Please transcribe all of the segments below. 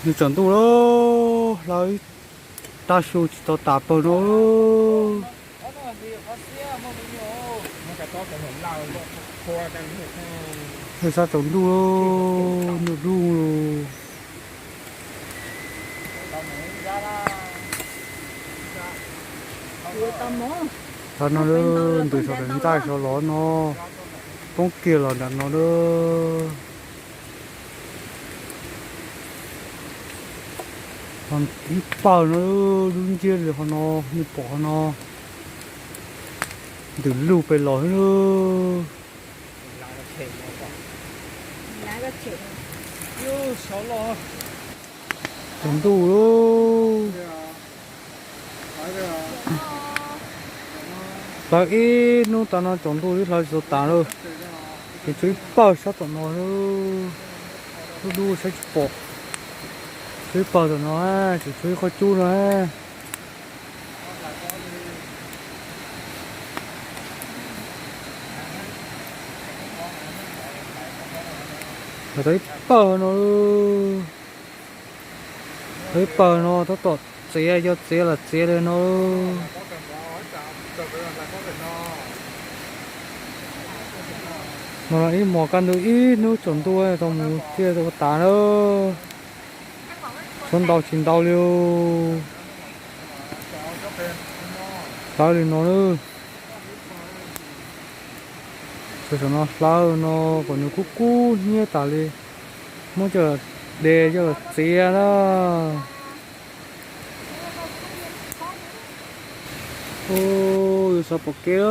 Nws tsaus ntuj lawm, hlawv ib rab su tsis tau tas pawg no. Sab tsaus ntuj, ntuj dub. Qhov no ntws saum nram ntaj saud los no, poob kiag los nram no lawm. Ib pawg no dub nciab li qhov no, nej pom qhov no, ntws lug pes los xwb. Tsaus ntuj lawm. Hlawv ib hnub tas no tsaus ntuj twb hlawv tsis tau tas lawm. Ces tshuav ib pawg sab tom no, dub dub saib tsis pom. Tshuav ib pawg tom no, tseem tshuav ib qhov cub no. Hlawv tau ib pawg no, ib pawg no tab tom txiav, yog txiav los txiav li no. Mas ib hmos kaj ntug ib hnub tsaus ntuj tau mus thiaj ua tas na. Tshuav ntau tsis ntau li. Hlawv li no na. Tshuav saum no hlawv no kom nws kub kub hnyiab tas li, muab coj los de coj los txiav na. Ub, yus xav pom kev,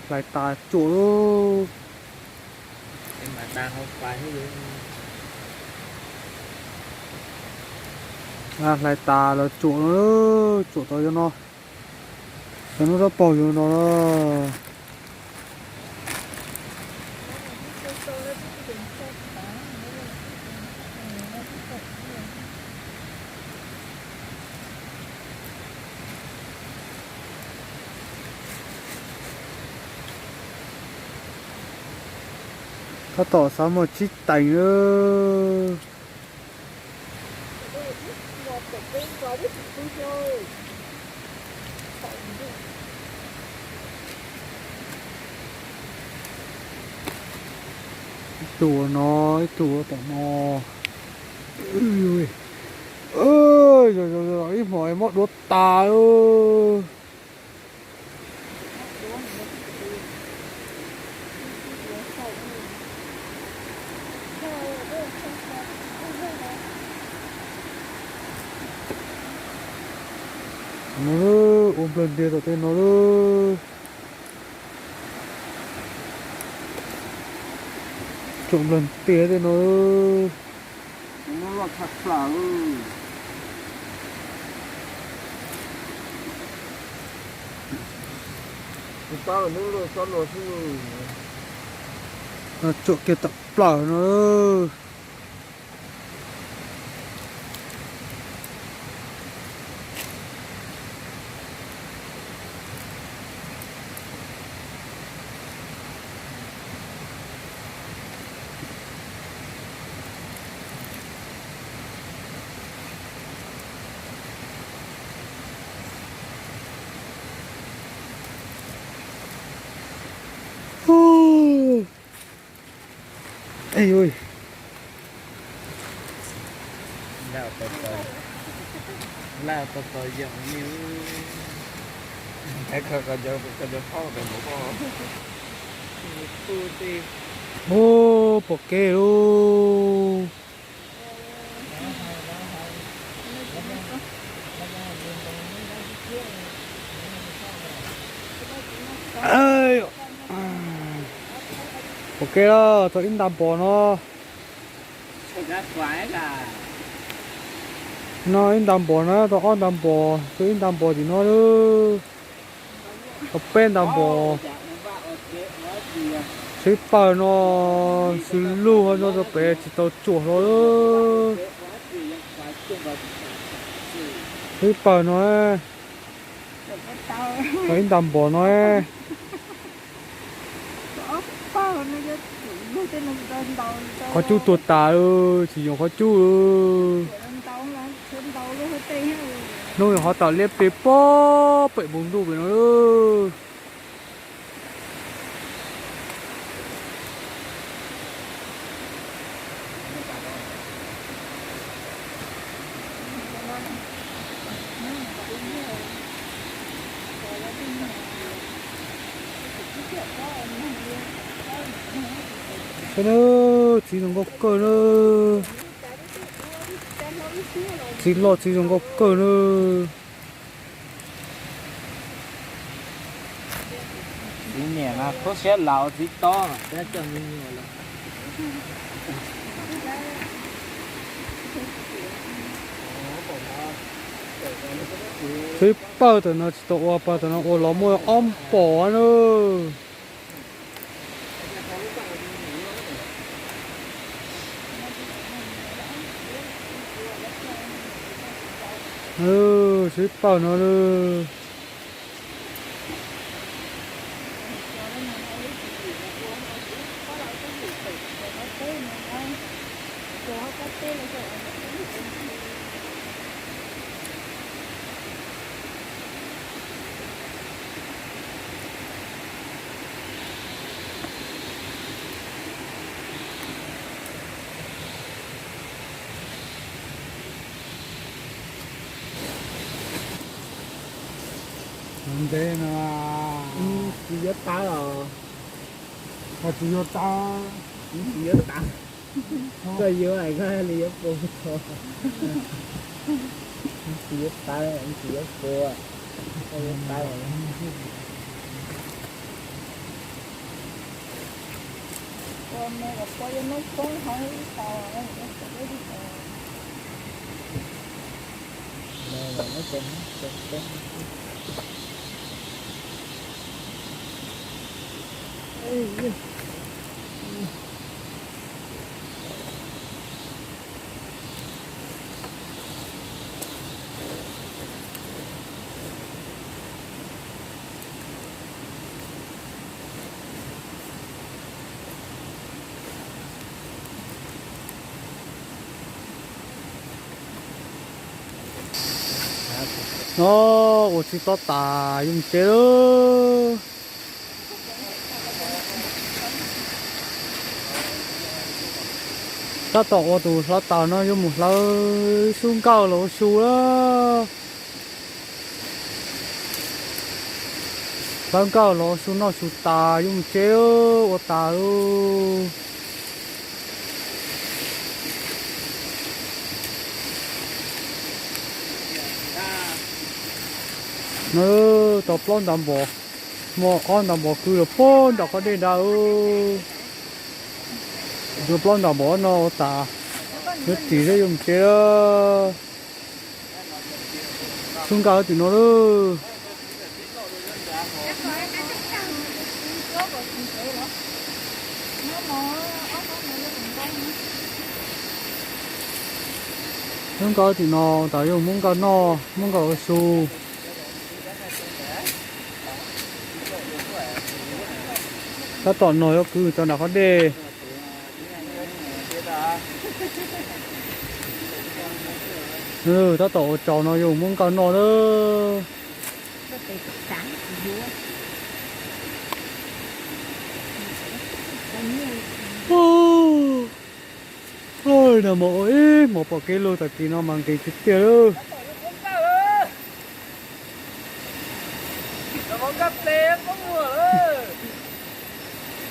hlais tas tsuam lawm. Hlais tas los tsuam lawm, tsuam tau yog no. Xyov hnub rov paug yus no. Tab tom xav muaj tsib teev lawm. Ib tug ua no, ib tug ua tom no. Yog ib hmos mob duav tas lawm. No, ua nplawg ntiag tom tej no lawm. Tsuam nplawg ntiag tej no. Tsuam kiag tawm plaws no. Ub, pom kev lauj. Pom kev lauj, tau ib nta npos no. No ib nta npos na, tau ob nta npos, tshuav ib nta npos tim no lawm. Tau peb nta npos. Tshuav ib pawg no, xws lug ho nyob rau pem tsis tau tsuam hlo lawm. Tshuav ib pawg no, tau ib nta npos no. Qhov cub tuag tas, tsis yoov qhov cub. Hnub no ho tawm liab pes pob pem npoo ntuj pem no. Saib na, txiv zoo nkauj kawg na. Txiv loj txiv zoo nkauj kawg na. Txiv niam mas khuab siab laus txiv tob. Txiv pawg tam no tsis tau ua, pawg tam no ua los muaj ob npaum na. Sib pawg no. Ntev no, tsis yuav tas los, ho tsis yuav tas, tsis yuav tas. Koj yuav es koj li yuav puas tau. Tsis yuav tas, tsis yuav puas, koj yuav tas. No, ua tsis tob tas yuav mus tsev lawm. Tab tom ua tus hlob taws no yuav mus hlawv xub nkawj los ua su lawm. Hlawv nkawj los ua su noj su tas yuav mus tsev, ua tas lawm. No, tau plaub nta npom, muaj ob nta npom kwv los puag nram qhov dej nrad. Tau plaub nta npom no ua tas, yuav ris thiab yuav mus tsev lawm. Xub nkawj tim no lawm. Xub nkawj tim no tas yuav muab nkawj noj, muab nkawj ua su. Tab tom no yuav kwv tau nram qhov dej. Tab tom ua tsaus no yuav muab nkawj noj lawm. Nag hmo ua ib hmos pom kev lug tag kis no mas nkees tiag tiag lawm.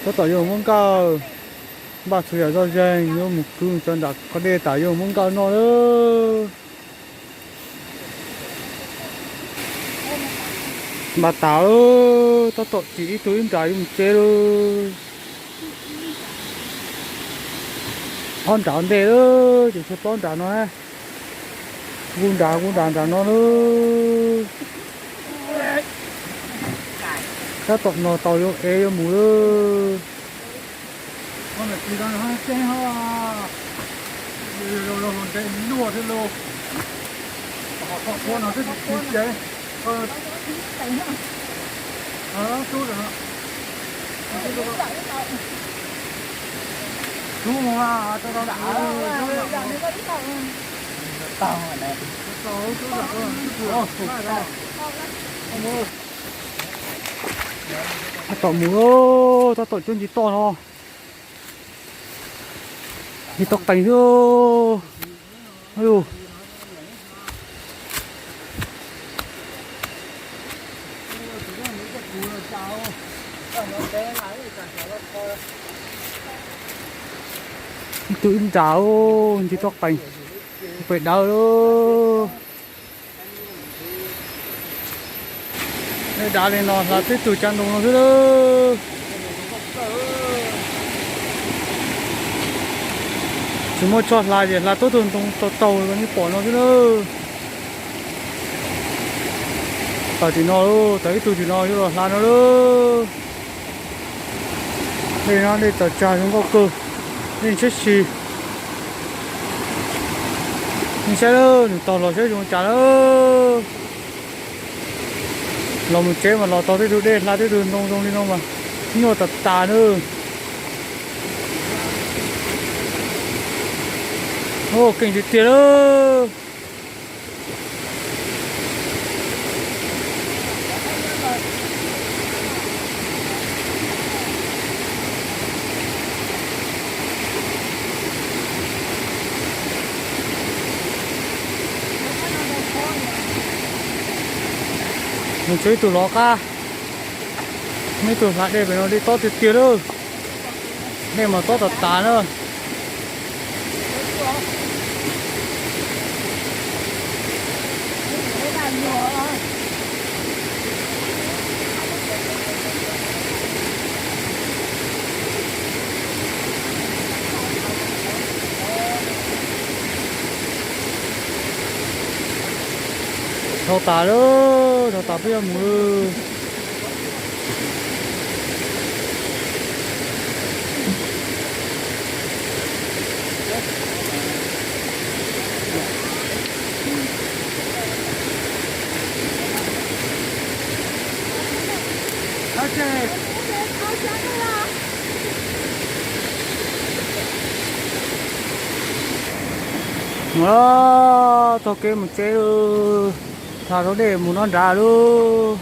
Tab tom yuav muab nkawj, npaj txhua yam zoj zeeg yuav mus kwv tso nram qhov dej tas yuav muab nkawj noj lawm. Npaj tas lawm, tab tom ris ib tug ib nrad yuav mus tsev lawm. Ob nrad ntej lawm ces tshuav plaub nrad no. Kuv nrad kuv nrad nrad no lawm. Tab tom no tau yuav ev yuav mus lawm. Tab tom mus, tab tom cov ntsis toj no. Ntsis toj qees xwb. Ib tug ib nra, ntsis toj qees, pem dawb. Nej dav li no hla tib tug cav ntoo no xwb lawm. Tsis muaj tshuaj hla ces hla tib tug ntoo tau taug li nej pom no xwb lawm. Tawm tim no, tawm ib tug tim no yuav los hla no lawm. Dej no dej tawm tsag zoo nkauj kawg, dej ntshiab si. Nej saib lawm, nws taug los saib zoo cas lawm. Los mus tsev mas los taug tej tug dej hla tej tug ntoo zoo li no mas nyuaj tas tas na. Keej tiag tiag lawm. Mus tsev ib tug lov qab, muaj ib tug hla dej pem no dej tob tiag tiag lawm. Dej mas tob tas tas na. Dhau tas lawm, dhau tas peb yuav mus lawm. Taug kev mus tsev, tha rau dej mus noj nrad lawm.